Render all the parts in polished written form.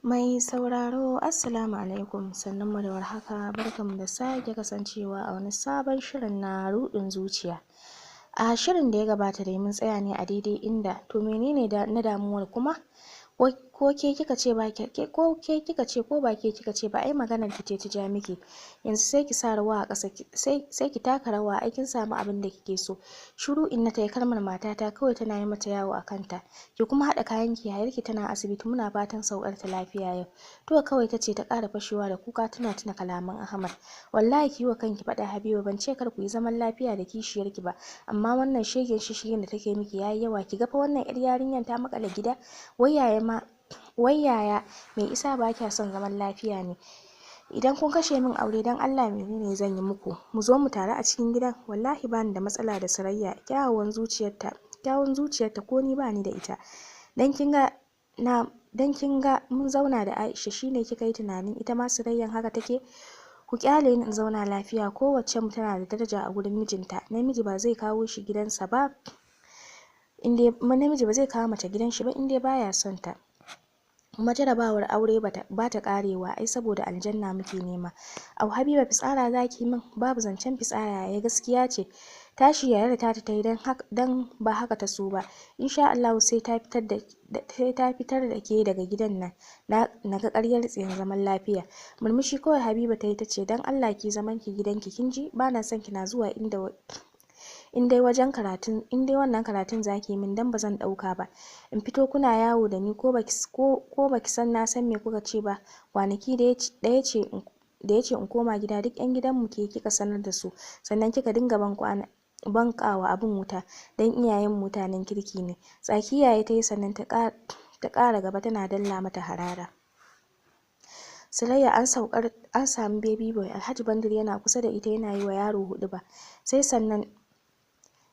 Mai sauraro, Assalamu alaikum, sannunmu da warhaka, barkanmu da sake kasancewa a wani sabon shirin na ruɗin zuciya. A shirin da ya gabata dai mun tsaya ne a daidai inda, to menene na damuwar kuma? Ko ke kika ce ba ko ke kika ce ko ba ke kika ce ba, ai maganar ki ce ta ja miki. Yanzu sai ki sa rawa a ƙasa, sai ki taka rawa, ai kin samu abin da kike so. Shiru Inna tayi, kalmar matata kawai tana yi mata yawo a kanta. Ki kuma haɗa kayan ki, yayarki tana asibiti, muna fatan saukar ta lafiya yau. To kawai tace ta ƙara fashewa da kuka tana tuna kalaman Ahmad. Wallahi ki yi wa kanki faɗa, Habiba, ban ce kar ku yi zaman lafiya da kishiyarki ba, amma wannan shegen shishigin da take miki yayi yawa. Ki ga fa wannan 'yar yarinyar ta maƙale gida, wai yaya ma, wai yaya me isa ba kya son zaman lafiya ne? Idan kun kashe min aure, dan Allah menene zan yi muku? Mu zo mu taru a cikin gidan? Wallahi bani da matsala da Surayya, kyawawan zuciyarta, kyawun zuciyarta ko ni bani da ita. Dan kin ga na dan kin ga mun zauna da Aisha shine kika yi tunanin ita ma Surayyan haka take? Ku kyale ni in zauna lafiya. Kowacce mu tana da daraja a gurin mijinta. Namiji ba zai kawo shi gidansa ba in dai namiji ba zai kawo mace gidan shi ba in dai baya son ta. Kuma jarabawar aure bata karewa ai, saboda aljanna muke nema. Au Habiba, fitsara zaki min? Babu zancen fitsara yaya, gaskiya ce. Tashi yayar ta tayi dan ba haka ta so ba. Insha Allahu sai ta fitar da ke daga gidan nan, na naga ƙaryar tsiyan zaman lafiya. Murmushi kawai Habiba tayi, tace, dan Allah ki zaman ki gidanki, kin ji? Bana son kina zuwa inda in dai wajen karatun, in dai wannan karatun zaki min, dan bazan ɗauka ba in fito kuna yawo da ni. Ko baki san na san me kuka ce ba kwanaki da yace da yace in koma gida? Duk 'yan gidanmu ke kika sanar da su, sannan kika dinga ban kwana bankawa abin wuta, dan iyayen mutanen kirki ne. Tsaki yaya tayi, sannan ta ƙara gaba tana dalla mata harara. Surayya an saukar an sami baby boy. Alhaji Bandir yana kusa da ita yana yi wa yaro huɗuba, sai sannan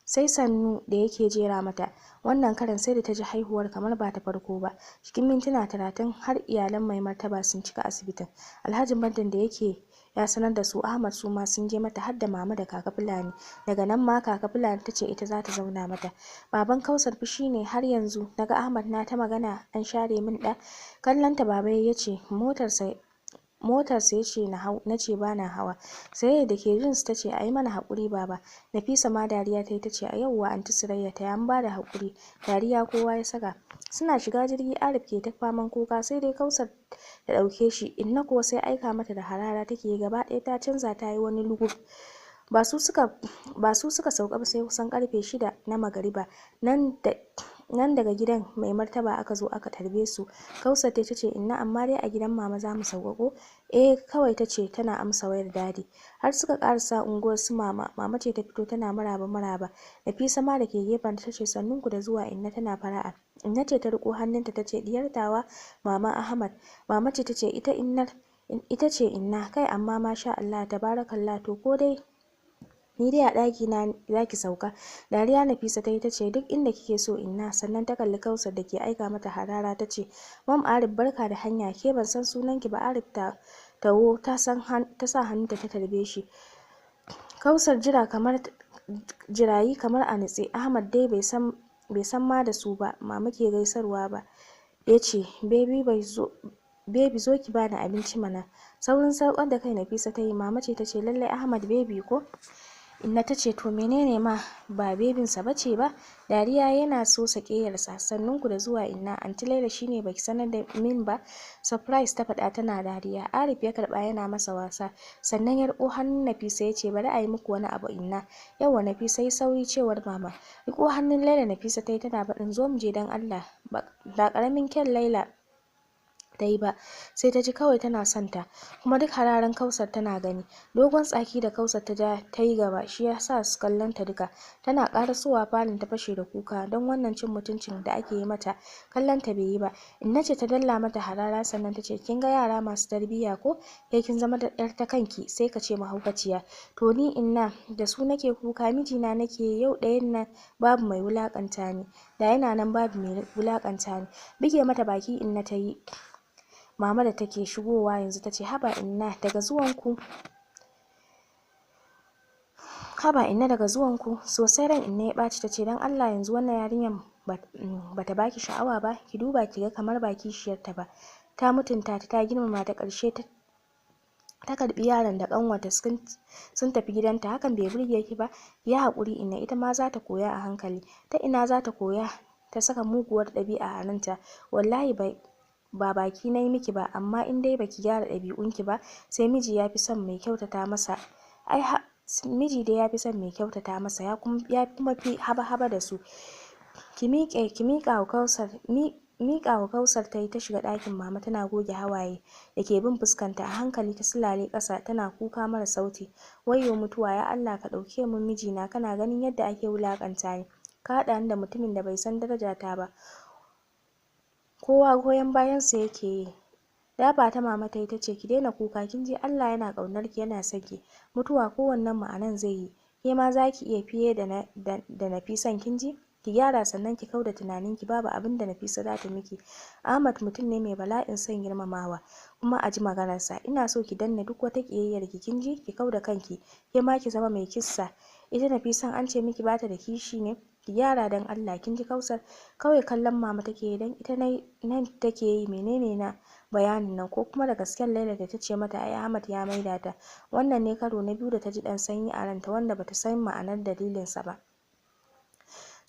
sai sannu da yake jera mata. Wannan karan sai da ta ji haihuwar kamar ba ta farko ba. Cikin mintuna 30 har iyalan mai martaba sun cika asibitin. Alhaji Bandir da yake ya sanar da su Ahmad, su ma sun je mata, har da mama da kaka Fulani. Daga nan ma kaka Fulani tace ita za ta zauna mata. Baban Kausar fushi ne har yanzu, naga Ahmad na ta magana an share min ɗa. Kallon ta baba yace, motarsa yace na hau, nace bana hawa. Surayya da ke jin su tace, ayi mana haƙuri, baba. Nafisa ma dariya tayi, tace, a yauwa anti Surayya, taya mu bada haƙuri. Dariya kowa ya saka. Suna shiga jirgi Arif ke ta faman kuka, sai dai Kausar ta ɗauke shi. Inna kuwa sai aika mata da harara take, gaba ɗaya ta canza, ta yi wani lugub. Ba su suka sauka ba sai kusan karfe 6 na magariba. Nan daga gidan mai martaba aka zo aka tarbe su. Kausar ta ce, inna, amma dai a gidan mama za mu sauka ko? Eh kawai tace, tana amsa wayar daddy. Har suka karasa unguwar su mama, mama ce ta fito tana maraba maraba. Nafisa ma da ke gefen ta tace, sannunku da zuwa inna, tana fara'a. Inna ce ta riko hannunta tace, diyar tawa, mama Ahmad. Mama ce tace, ita innar ita ce inna kai, amma masha Allah, tabarakallah, to ko dai ni dai a ɗaki na zaki sauka? Dariya Nafisa tayi, tace, duk inda kike so, inna. Sannan ta kalli Kausar da ke aika mata harara, tace, mom Arif, barka da hanya. Ke ban san sunanki ba. Arif ta tawo ta san ta sa hannunta ta tarbe shi. Kausar jira kamar jirayi kamar a nutse. Ahmad dai bai san ma da su ba mama ke gaisarwa ba. Yace, baby bai zo, baby zo ki bani abinci mana. Saurin saukar da kai Nafisa tayi. Mama ce tace, lallai Ahmad baby ko? Inna tace, to menene ma, ba bebinsa bace ba? Dariya yana sosa ƙeyarsa. Sannunku da zuwa inna. Anti Laila, shine baki sanar da min ba? Surprise, ta faɗa tana dariya. Arif ya karɓa yana masa wasa, sannan ya riƙo hannun Nafisa yace, bari a yi muku wani abu, inna. Yawwa Nafisa, yi sauri, cewar mama. Riƙo hannun Laila Nafisa tayi tana faɗin, zo mu je dan Allah. Ba ƙaramin kyan Laila ta yi ba, sai ta ji kawai tana son ta. Kuma duk hararen Kausar tana gani. Dogon tsaki da Kausar ta ja ta yi gaba shi ya sa su kallon ta duka. Tana ƙarasowa falon ta fashe da kuka, don wannan cin mutuncin da ake yi mata kallon ta bai yi ba. Inna ce ta dalla mata harara, sannan ta ce, kin ga yara masu tarbiyya ko? Ke kin zama da yar ta kanki, sai ka ce mahaukaciya. To ni inna da su nake kuka? Mijina nake yau ɗayan nan babu mai wulaƙanta ni, da yana nan babu mai wulaƙanta ni. Bige mata baki inna ta yi. Mama da take shigowa yanzu tace, haba inna daga zuwanku, haba inna daga zuwanku. Sosai ran inna ya ɓaci, tace, dan Allah yanzu wannan yarinyar bata baki sha'awa ba? Ki duba ki ga kamar ba kishiyarta ba. Ta mutunta ta, ta girmama ta, ƙarshe ta karɓi yaron da ƙanwarta sun tafi gidanta. Hakan bai burge ki ba? Ki yi haƙuri inna, ita ma zata koya a hankali. Ta ina zata koya? Ta saka muguwar ɗabi'a a ranta. Wallahi ba baki nayi miki ba, amma in dai baki gyara ɗabi'unki ba, sai miji yafi son mai kyautata masa. Ai miji dai yafi son mai kyautata masa, ya kuma fi haba-haba da su. Ki miƙe ki miƙa wa Kausar. Miƙa wa Kausar tayi ta shiga ɗakin mama tana goge hawaye da ke bin fuskanta. A hankali ta silale ƙasa tana kuka mara sauti. Wayyo mutuwa, ya Allah ka ɗauke mun mijina, kana ganin yadda ake wulaƙanta ni, ka haɗa ni da mutumin da bai san darajata ba, kowa goyon bayansa yake yi. Dafa ta mama tayi tace, ki daina kuka kin ji, Allah yana ƙaunar ki, yana son ki. Mutuwa kowannen mu a nan zai yi, ke ma zaki iya fiye da Nafisan, kin ji? Ki gyara sannan ki kauda tunaninki, babu abin da Nafisa zata miki. Ahmad mutum ne mai bala'in son girmamawa kuma a ji maganarsa. Ina so ki danne duk wata ƙiyayyar ki, kin ji? Ki kauda kanki, ke ma ki zama mai kissa. Ita Nafisan an ce miki bata da kishi ne? Ki gyara dan Allah, kin ji Kausar? Kawai kallon mama take yi, dan ita nan take yi. Menene na bayanin nan? Ko kuma da gasken Laila da tace mata ai Ahmad ya maida ta? Wannan ne karo na biyu da ta ji ɗan sanyi a ranta wanda bata san ma'anar dalilinsa ba.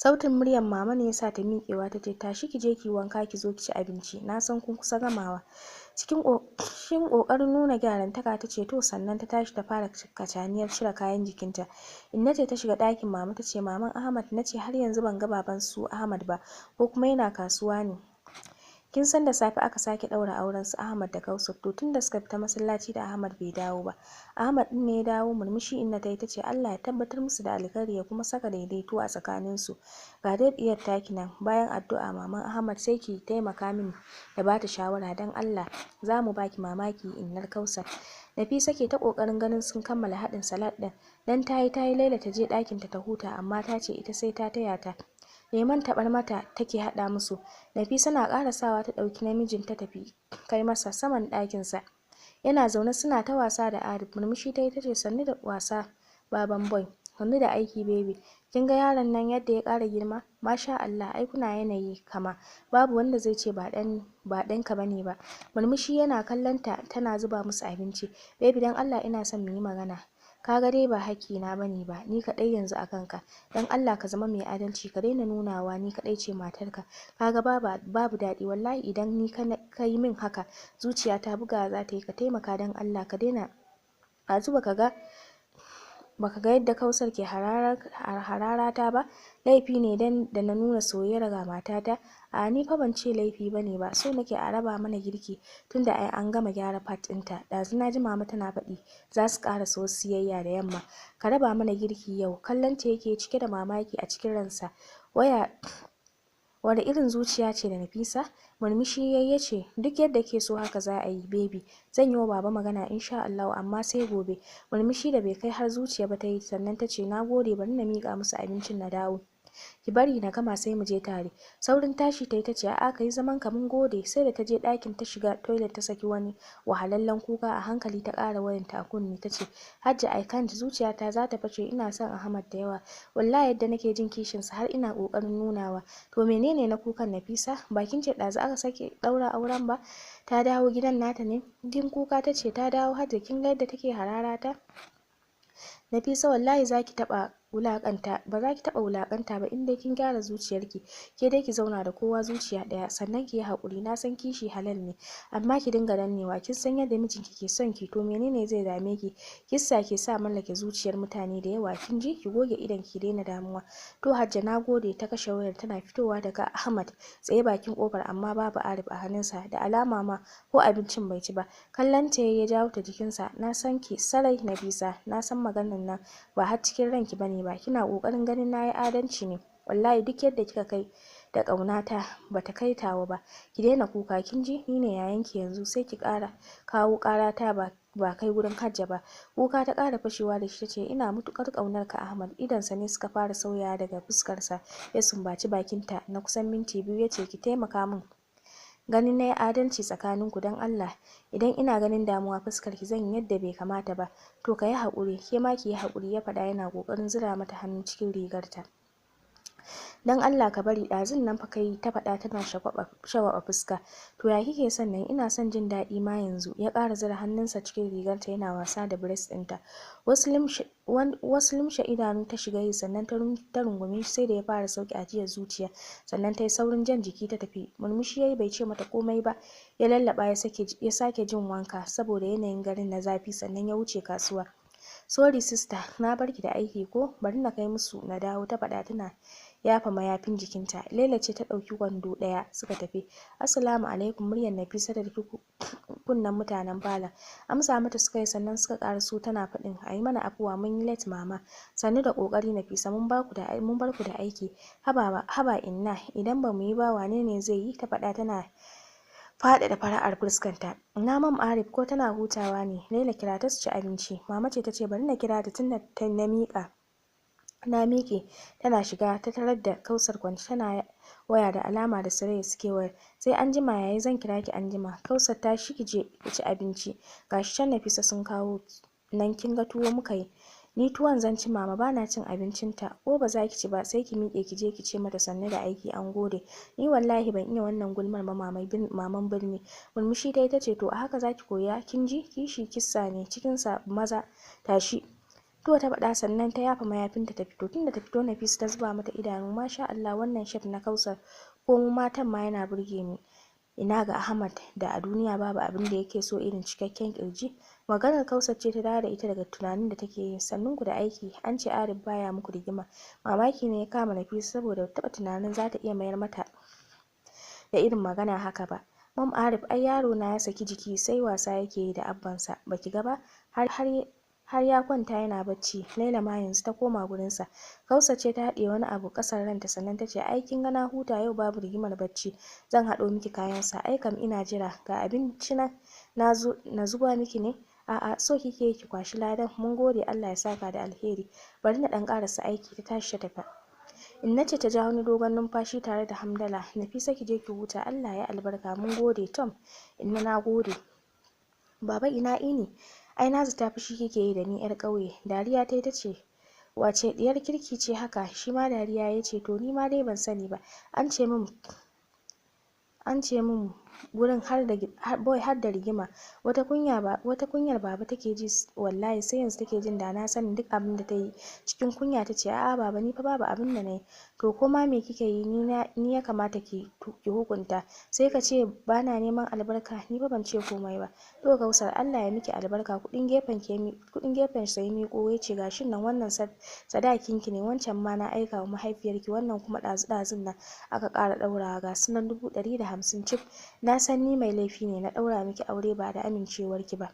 Sautin muryar mama ne yasa ta miƙewa tace, tashi ki je ki wanka ki zo ki ci abinci, na san kun kusa gamawa. Cikin ƙoƙarin nuna gyarantaka tace to, sannan ta tashi ta fara kacaniyar cire kayan jikinta. Inna ce ta shiga ɗakin mama tace, maman Ahmad nace har yanzu ban ga baban su Ahmad ba, ko kuma yana kasuwa ne? Kin san da safe aka sake ɗaura auren su Ahmad da Kausar, to tunda suka fita masallaci da Ahmad bai dawo ba. Ahmad ɗin ne ya dawo. Murmushi inna tayi tace, Allah ya tabbatar musu da alkhairi ya kuma saka daidaito a tsakanin su. Ga dai ɗiyar taki nan. Bayan addu'a maman Ahmad, sai ki taimaka min da bata shawara dan Allah, zamu baki mamaki innar Kausar. Nafisa ke ta ƙoƙarin ganin sun kammala haɗin salad ɗin, dan tayi Laila ta je ɗakin ta ta huta, amma ta ce ita sai ta taya ta. Lemon taɓar mata take haɗa musu. Nafisa na ƙarasawa ta ɗauki namijin ta tafi kai masa saman ɗakinsa. Yana zaune suna ta wasa da Arif. Murmushi tayi tace, sannu da wasa baban boy, sannu da aiki baby. Kin ga yaron nan yadda ya ƙara girma? Masha Allah, ai kuna yanayi kama, babu wanda zai ce ba ɗanka bane ba. Murmushi yana kallon ta tana zuba musu abinci. Baby dan Allah ina son mu yi magana. Kaga dai ba hakkina bane ba, ni kaɗai yanzu a kanka. Dan Allah ka zama mai adalci, ka daina nunawa ni kaɗai ce matarka. Kaga babu daɗi wallahi idan ni ka yi min haka, zuciyata bugawa za ta yi. Ka taimaka dan Allah ka daina. Ɗazu baka ga yadda Kausar ke hararata ba? Laifi ne dan da na nuna soyayya ga matata? A ni fa ban ce laifi bane ba, so nake a raba mana girki tunda ai an gama gyara part ɗinta. Ɗazu naji mama tana faɗi za su ƙara wasu siyayya da yamma. Ka raba mana girki yau. Kallon ta yake cike da mamaki a cikin ransa. Waya wani irin zuciya ce da Nafisa? Murmushi yayi yace, duk yadda ke so haka za a yi baby. Zan yi wa baba magana insha Allahu, amma sai gobe. Murmushi da bai kai har zuciya ba tayi, sannan tace, nagode, bari na miƙa musu abincin na dawo. Ki bari na gama sai mu je tare. Saurin tashi tayi tace, a'a kayi zaman ka, mun gode. Sai da ta je ɗakin ta shiga toilet ta saki wani wahalallen kuka. A hankali ta ƙara wayanta a kunne tace, Hajji I can't, zuciyata za ta fashe, ina son Ahmad da yawa. Wallahi yadda nake jin kishin sa har ina ƙoƙarin nunawa. To menene na kukan Nafisa? Ba kin ce ɗazu aka sake ɗaura auren ba? Ta dawo gidan nata ne? Jin kuka tace, ta dawo Hajji, kin ga yadda take hararata? Nafisa wallahi zaki taɓa wulaƙanta, ba za ki taɓa wulaƙanta ba in dai kin gyara zuciyarki. Ke dai ki zauna da kowa zuciya ɗaya, sannan ki yi haƙuri. Na san kishi halal ne, amma ki dinga dannewa. Kin san yadda mijinki ke son ki, to menene zai dame ki? Kissa ke sa mallake zuciyar mutane da yawa, kin ji? Ki goge idon ki daina damuwa. To Hajja nagode. Ta kashe wayar tana fitowa daga Ahmad tsaye bakin ƙofar, amma babu Arif a hannunsa, da alama ma ko abincin bai ci ba. Kallon ta yayi ya jawo ta jikinsa. Na san ki sarai Nafisa, na san maganar nan ba har cikin ranki bane ba, kina ƙoƙarin ganin nayi adalci ne. Wallahi duk yadda kika kai da ƙaunata bata kai tawa ba. Ki daina kuka kin ji, ni ne yayanki yanzu, sai ki ƙara kawo ƙarata ba kai gurin Hajja ba. Kuka ta ƙara fashewa da shi tace, ina matuƙar ƙaunar ka Ahmad. Idonsa ne suka fara sauyawa daga fuskarsa, ya sumbaci bakinta na kusan minti 2 yace, ki taimaka min ganin nayi adalci tsakaninku don Allah. Idan ina ganin damuwa fuskar ki zan yi yadda bai kamata ba. To kayi haƙuri, ke ma ki yi haƙuri, ya faɗa yana ƙoƙarin zura mata hannu cikin rigarta. Dan Allah ka bari, ɗazun nan fa kai, ta faɗa tana shagwaɓa fuska. To ya kike son nan? Ina son jin daɗi ma yanzu. Ya ƙara zura hannunsa cikin rigarta yana wasa da breast ɗinta. Wasu lumshe idanu ta shiga yi, sannan ta rungume shi sai da ya fara sauke ajiyar zuciya, sannan ta yi saurin jan jiki ta tafi. Murmushi yayi, bai ce mata komai ba. Ya lallaɓa ya sake jin wanka saboda yanayin garin na zafi, sannan ya wuce kasuwa. Sorry sister, na barki da aiki ko? Bari na kai musu na dawo, ta faɗa tana yafa mayafin jikinta. Laila ce ta ɗauki kwando ɗaya suka tafi. Assalamu alaikum, muryar Nafisa da kunnen mutanen falon. Amsa mata suka yi, sannan suka ƙaraso tana faɗin, a yi mana afuwa mun yi late mama. Sannu da ƙoƙari Nafisa, mun bar ku da aiki. Haba haba inna, idan ba mu yi ba wane ne zai yi? Ta faɗa tana faɗaɗa fara'ar fuskanta. Ina Mam Arif, ko tana hutawa ne? Laila, kira ta su ci abinci. Mama ce ta ce bari na kira ta tunda ta na miƙa na miƙe. Tana shiga ta tarar da Kausar kwance tana waya, da alama da Surayya suke wayar. Sai anjima yayi, zan kira ki anjima. Kausar, tashi ki je ki ci abinci, gashi can Nafisa sun kawo nan, kin ga tuwo muka yi. Ni tuwon zan ci mama, bana cin abincinta. Ko ba za ki ci ba sai ki miƙe ki je ki ce mata sannu da aiki, an gode. Ni wallahi ban iya wannan gulmar ba maman birni. Murmushi ta yi ta ce to a haka za ki koya, kin ji kishi kissa ne cikinsa, maza tashi. To, ta faɗa, sannan ta yafa mayafinta ta fito. Tunda ta fito Nafisa ta zuba mata idanu. Masha Allah, wannan shape na Kausar ko mu matan ma yana burge ni. Ina ga Ahmad da a duniya babu abin da yake so irin cikakken kirji. Maganar Kausar ce ta dawo da ita daga tunanin da take yi. Sannun ku da aiki, an ce Arif baya muku rigima. Mamaki ne ya kama Nafisa saboda taɓa tunanin za ta iya mayar mata da irin magana haka ba. Mom Arif, ai yaro na ya saki jiki sai wasa yake yi da abbansa, baki ga ba har ya kwanta yana bacci. Laila ma yanzu ta koma gurinsa. Kausar ce ta haɗiye wani abu ƙasar ranta, sannan ta ce ai kin ga na huta yau, babu rigimar bacci. Zan haɗo miki kayansa. Ai kam ina jira, ga abinci nan na zuba miki ne. A'a, so kike ki kwashi ladan. Mun gode, Allah ya saka da alheri, bari na ɗan ƙarasa aiki. Ta tashi ta tafi. Inna ce ta ja wani dogon numfashi tare da hamdala. Nafisa, ki je ki huta, Allah ya albarka, mun gode. Tom inna, na gode. Baba, ina ini? Ai na zata fushi kike yi da ni yar ƙauye. Dariya ta yi ta ce wace diyar kirki ce haka? Shi ma dariya ya ce to ni ma dai ban sani ba, an ce min gurin har da boy har da rigima. Wata kunya ba wata kunyar baba take ji wallahi, sai yanzu take jin da na sanin duk abin da ta yi. Cikin kunya ta ce a'a baba, ni fa babu abin da nayi. To ko ma me kike yi, ni ya kamata ki hukunta. Sai ka ce bana neman albarka, ni fa ban ce komai ba. To Kausar, Allah ya miki albarka. Kuɗin gefen sa ya miƙo ya ce gashin nan, wannan sadakin ki ne, wancan ma na aika wa mahaifiyarki, wannan kuma ɗazu ɗazun nan aka ƙara ɗaurawa, ga su nan 150,000 cif. Na san ni mai laifi ne na ɗaura miki aure ba da amincewarki ba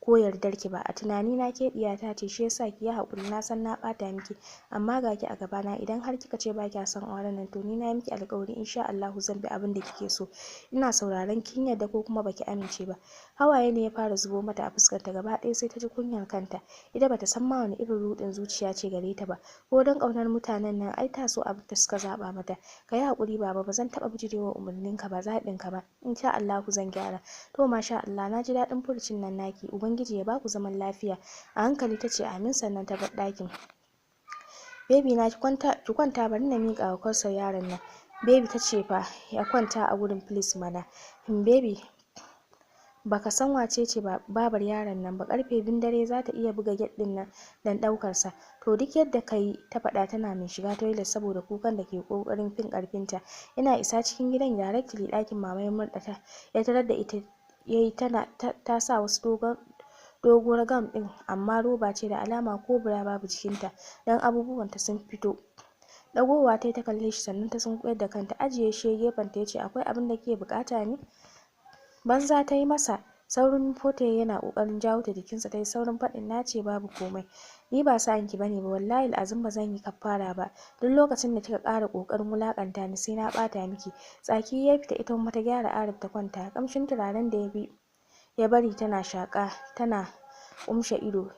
ko yardarki ba. A tunanina ke ɗiyata ce, shi yasa ki yi haƙuri, na san na ɓata miki. Amma ga ki a gabana, idan har kika ce ba kya son auren nan, to ni na miki alƙawari insha Allahu zan bi abin da kike so. Ina sauraron, kin yarda ko kuma baki amince ba? Hawaye ne ya fara zubo mata a fuskarta gaba ɗaya, sai ta ji kunyar kanta. Ita bata san ma wani irin ruɗin zuciya ce gare ta ba, ko don ƙaunar mutanen nan ai ta so abin da suka zaɓa mata. Ka yi haƙuri baba, ba zan taɓa bijirewa umarninka ba, zaɓinka ba. Insha Allahu zan gyara. To masha Allah, na ji daɗin furucin nan naki, Ubangiji ya baku zaman lafiya. A hankali ta ce amin, sannan ta bar ɗakin. Baby na, ki kwanta, bari na miƙa wa Kausar yaron nan. Baby ta ce fa ya kwanta a gurin, please mana. Baby, baka san wace ce babar yaron nan ba, karfe 2n dare za ta iya buga gate din nan dan ɗaukar sa. To duk yadda ka yi, ta faɗa tana mai shiga toilet saboda kukan da ke ƙoƙarin fin ƙarfinta. Yana isa cikin gidan, directly ɗakin mama ya murɗa ta, ya tarar da ita yayi tana ta sa wasu dogon doguwar gown ɗin, amma roba ce, da alama ko bra babu jikinta don abubuwanta sun fito. Ɗagowa tayi ta kalle shi, sannan ta sunkuyar da kanta. Ajiye shi gefen ta yace akwai abin da kike buƙata ne? Banza ta yi masa. Saurin nufo ta yana ƙoƙarin jawo ta jikinsa, tayi saurin faɗin nace babu komai. Ni ba sa'an ki bane ba, wallahi al'azim ba zan yi kaffara ba. Duk lokacin da kika ƙara ƙoƙarin wulaƙanta ni sai na ɓata miki. Tsaki ya fita, ita kuma ta gyara Arif ta kwanta. Ƙamshin turaren da ya bi ya bari tana shaƙa tana ƙumshe ido.